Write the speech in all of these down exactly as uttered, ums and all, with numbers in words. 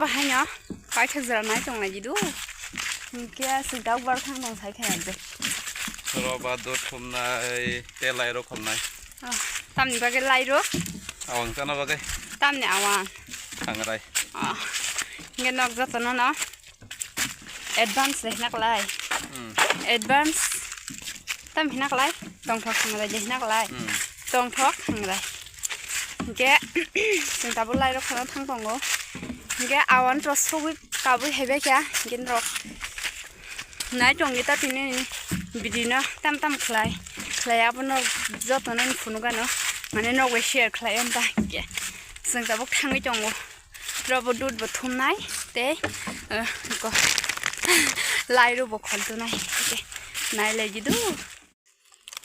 Bahaino kaisa jora nai tong lai di do. Hinkhe sing dak bar thang tong sai khe ande. Roba do thumnai, te lai rok khomnai. Ah, tamni bagwi lai rok? Awang chana bagwi. Tamni awang? Thangrai. Ah, hinkhe nok jotono no advance rehna klai. Hmm. Advance. Tam hina klai, tongthok thangrai de hina klai. Hmm. Tongthok thangrai. Hinkhe, chwng tabuk lai rok khana thang tongo. Hinkhe awan rok sogwi kabwi hai bai kha, hinkhe norok nai tongwi ta tini bidino tam tam khlai. Khlai abono jotono phunukgano, mane nok bai share khlai o ta hinkhe. Chwng tabuk thangwi tongo. Robo dud bo thumnai tei, eh, ko, lai rok bo khol tunai. Hinkhe nai lai di do.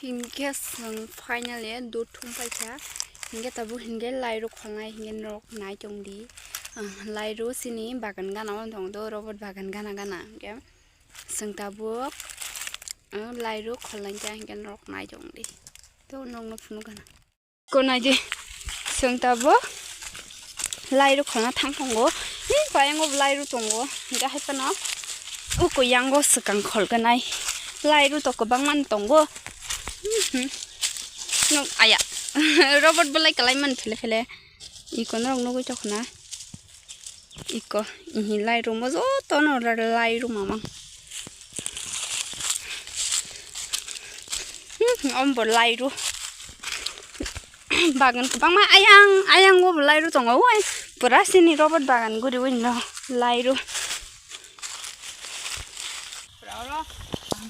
Hinkhe chwng finally dud thum paikha. Hinkhe tabuk hinkhe lai rok kholnai hinkhe norok nai tong di. Ah, lai rok chini bagan gana o tong do, robot bagan gana gana. Hinkhe chwng tabuk, ah, lai rok kholnai kha hinkhe norok nai tong di. To norok no phunuk gana. Ko nai di, chwng tabuk lai rok kholna thang tongo. Ni payango bo lai rok tongo. Hinkhe hai phano uko yango swkang kholganai lai rok to kwbangma no tongo. Mhm. Nuk aya. Robot bo lai kwlai mani phele phele. Iko norok nugwi tongkha na. Iko, ihi lai rok mo joto no lai rok mamang. Hmm, ombo lai rok. Bagan kwbangma ayang, ayang o bo lai rok tongo. Oi, pura sini robot bagan guri oi no lai rok. Pura oro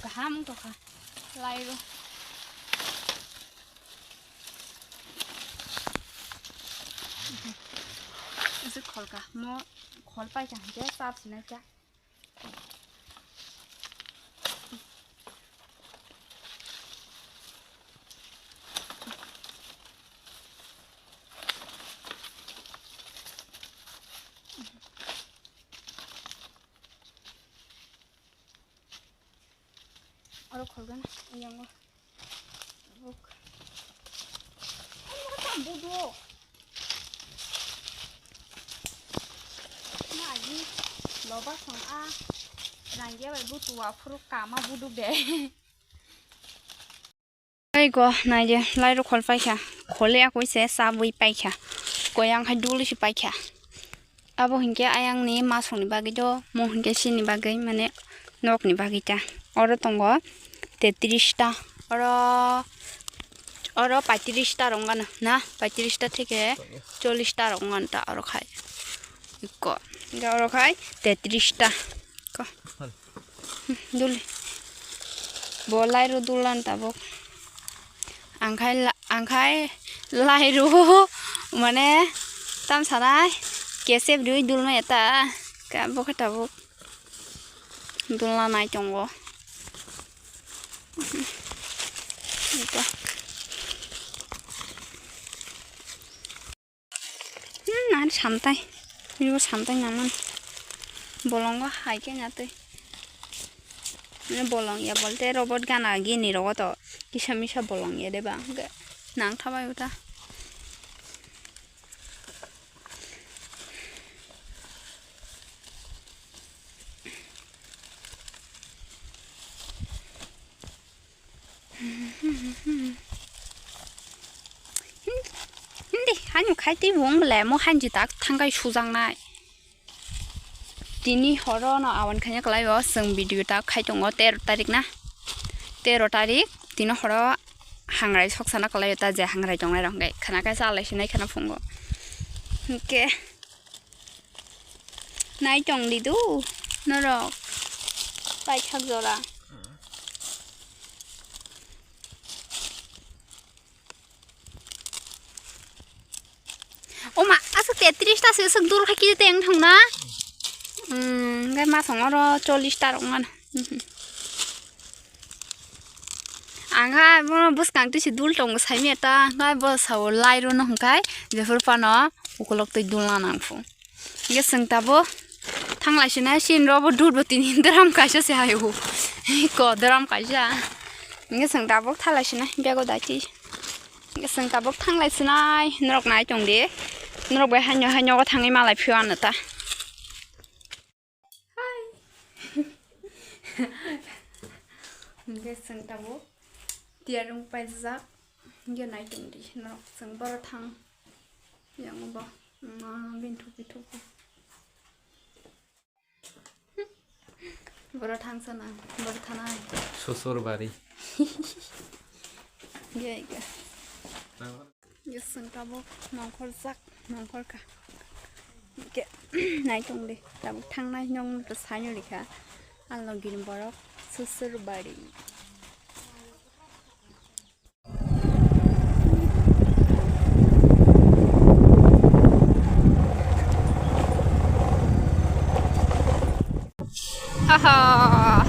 kaham tongkha lai rok. Isi kholka, mo khol paikha hinkhe chap sinai kha. Oro kholgana, yango. Buk. Ano ta budu. Ma agi loba song a. Rangya bai butu wa phuru kama budu be. Ai go, nai je, lai rok khol paikha. Khole akoi se sabwi paikha. Koyang khai duli si paikha. Abo hinkhe ayang ni masong ni bagwi do, mo hinkhe sini bagwi, mane nok ni bagwi ta. Oro tongo tetris ta, oro, oro paitris ta rok wngkha na, na? Paitris ta theke chollis ta rok wngkha ta oro khai. Ikko, hinkhe oro khai tetris ta. Ko. Dul. Bo lai rok dul lan tabuk. Angkhai la-, angkhai lai rok mane tam sanai kesep rwi dul maya ta. Ka bo khe tabuk dul lanai tongo. Ito. Hmm, nang samtai. Ini bo samtai naman. Bolongo hai khe nyatwi. Ini bolong ya bolte robot gana gini rogo to. Kisa misa bolong ya deba. Nang thabai uta. Hindi, hanyu khai tei wng le mo hanji tak thangkai sujaknai. Tini horo no awan khaina kwlai o chwng video tak khai tongo tero tarik na. Tero tarik tini horo hangrai sok sana kwlai o ta je hangrai tongnai rok hwnkhe khana khe cha lai sinai khana phungo. Hwnkhe. Nai tong di do norok. Paithak jora. Oma, aswk tetris ta se aswk dul khai khe teng thang na. Hmm, ngai masong oro chollis ta rok man. Ang kha bono bwskang twi se dul tongo saimanya ta, ngai bo sao lai rw no hwnkhai jephuru phano ukolok twi dul na nang phu. Hingke chwng tabuk thanglai sinai, sini rok bo dud bo tini dram kaisa se hai o. Ko dram kaisa. Hingke chwng tabuk thanglai sinai bego dati. Hingke chwng tabuk thanglai sinai, norok nai tong di. Norok bai haino haino thangwi malai phio ano ta. Hingke chwng tabuk tiyar wng paijak. Hingke naitung di norok chwng boro thang. Yang bo, mm, bini thupi thupi. Boro thang sana, boro thanai. Susur bari. Gaya ga. Gising tabuk nongkhor jak, nongkhor ka. Ke, naitung di, tabuk thangnai nong to saino likha. Alno gini borok, Susur bari. Haha.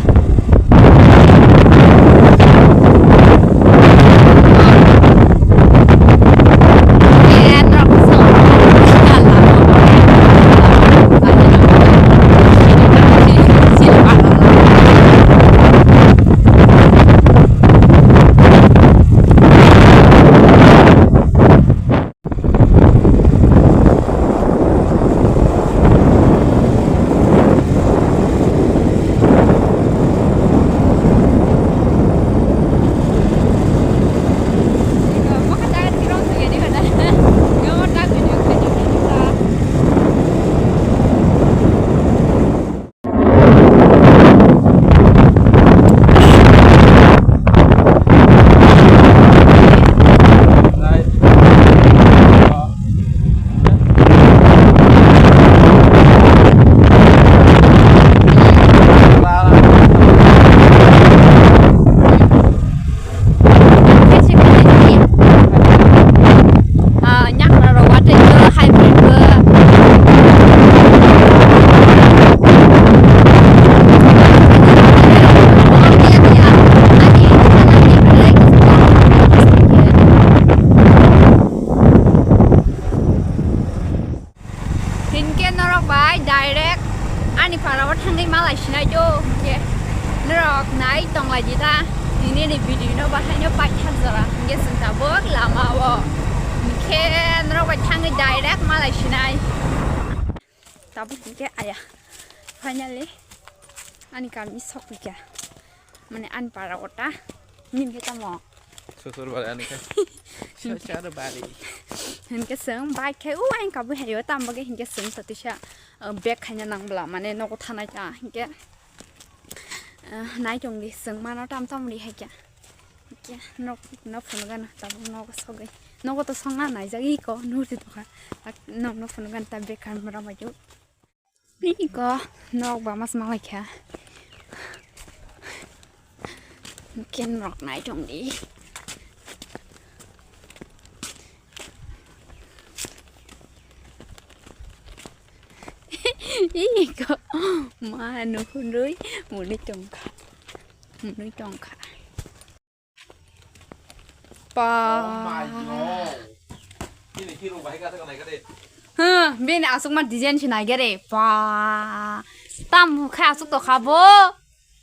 Hinkhe norok bai direct ani para o thangwi malai sinai do. Hinkhe norok nai tonglai di ta, tini ni video no bahai no paithak jora. Hinkhe chwng tabuk lama o, hinkhe norok bai thangwi direct malai sinai. Tabuk hinkhe aya, finally ani kami sokpikha. Mane ani para ota. Nini khe tamo? Susur bari ani khe. Susur bari. Hinkhe chwng bike khe u aing kabu heyo tamo khe hinkhe chwng to tisa, uh, bag khaina nang bla mane nogo thanai ta hinkhe, uh, nai tong di chwng mano tam tam ri hai khe. Hinkhe nok no phunuk gana tabuk nogo sogwi. Nogo to songna naijagwi ko nurti tokha. Nok no phunuk gana ta bag khan mora maidu. Iko nok ba mas malai kha. Ken rok nai tong di. Iko ma no hundui muni tong kha. Muni tong kha. Pa. Oh my God. Bini hero bahai kha thang nai kha de. Huh, bini aswk ma design se nai kha re. Pa. Tam khe aswk to kha bo.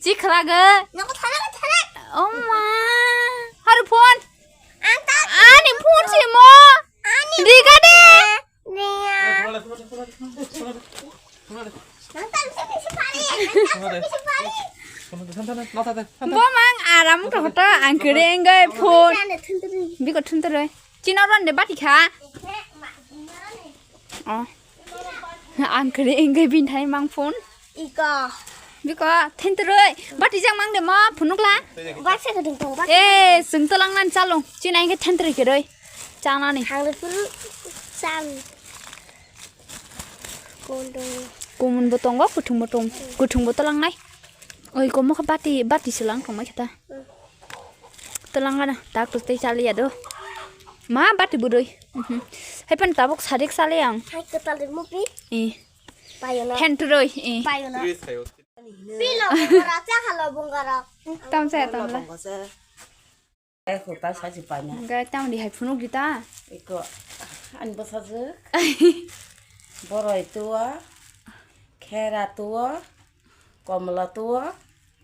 Chikhla ge. Nang thara thara. Oh ma. Haru phone. Ani phone se mo. Ani. Riga de. Nia. Nang tan se bisi pari. Nang tan se bisi pari. Bo mang aram to hoto ang kere enggai phone. Biko thun to roi. Chino ron de bati kha. Oh. Ang kere enggai bin thai mang phone. Iko. Biko thun to roi. Bati jang mang de ma phunuk la. Ba se thung thung ba. Eh, sung to lang nan chalung. China enggai thun to roi keroi. Chanani. Hang de phun sang. Kondong. Kumun bo tongo, kuthung bo tong, kuthung bo tolang nai. Oi, komo kha bati, bati selang tong mai khe ta. Tolang gana, tak tuk tei chali ya do. Ma bati budoi. Mhm. Hai pan tabuk sadik sale ang. Hai ketal de mupi. Eh. Payo na. Hen turoi. Eh. Payo na. Pilo bongara cha halo bongara. Tam sa tam la. Eko ta sachi paina. Gai tam di hai phunuk di ta. Eko ani bosajwk. Boroi tuo, khera tuo, komla tuo,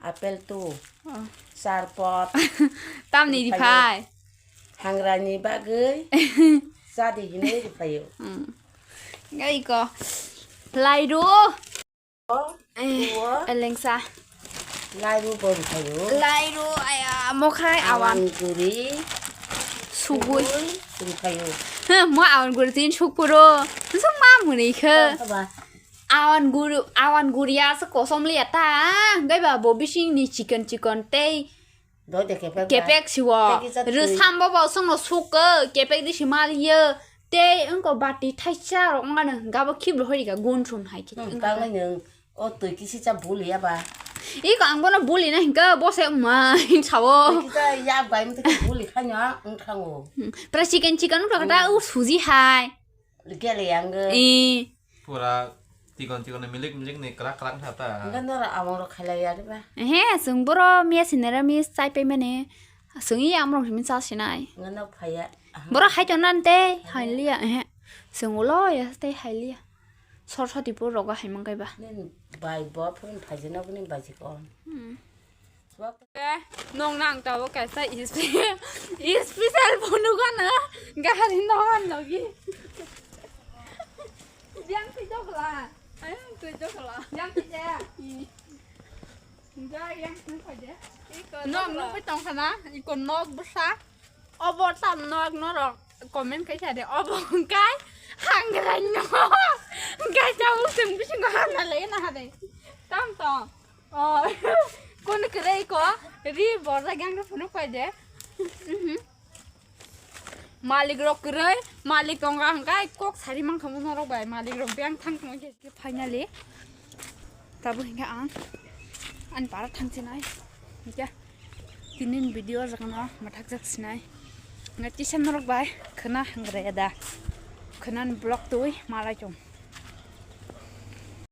apple tuo, oh. Sarpot. Tam ni di phai. Hangrani bagwi. Sadi hinwi ri phaio. Hmm. Gai ko. Lairu. Eh, elengsa. Lairu bo rwkhaio. Lairu, aya, mokhai awan. Awan guri. Sugui. Sugui rwkhaio. He, mo awan guri tin sukpuro. Nsuk ma muni khe. Tong ba. Awan guri, awan guri asa kosom liya ta. Ngai ba bo bising ni chikon chikon tei. Doi de kepek ba. Kepek siwo. Tei kisa twi. Rwsam bo bo songno suk kepek di si maliyo. Tei wngko bati thaisa rok mano hingka bo khiblo hoi rika gun thum hai khe. Hmm, wngka tangwi nwng. O twi kisi cha buli ya ba. Iko ang bono buli na hinka bo se ma hin sawo. Twi kisa ya bai mte buli khanyo ang thango. Hmm. Pra chicken chicken ro kata u suji hai. Gele yang ge. Eh. Pura tikon tikon milik milik ni krak krak tha ta. Enggak nora amang ro khala ya ba. He, sung boro mia sinera mi chai pe mene. Sung iya amrong mi cha sinai. Enggak no phaya. Boro hai to nan te, hai liya. He. Sung ulo ya te hai liya. Sor soti puro rogo hai mang kai ba. Nen bai bo phone phaijana bini baji kon. Hmm. Swak. Eh, nong nang tawo kaisa ispe-, special phone gana gari nong an logi. Yang pi jokla. Ayang pi jokla. Yang pi ja. Enjoy yang pi phaide. Nok nok pi tong sana, iko nok bwsa. Obo tam nok norok comment kai sa de. Obo kai hangrai nok. Kai sa usung bisingo hana le na hade. Tam to. Oh. Kun kre ko. Ri borda gang ro phunuk pai de. Mhm. Malik rok kwrwi, malik tongkha hwnkhe kok sari mankha norok bai, malik rok beng thang tongkhe finally. Tabuk hwnkhe ang ani para thang sinai. Hwnkhe tinin video rokno mwthakjak sinai. Hwnkhe tisa norok bai khwna hwngra ya da. Khwnani vlog twi malai tong.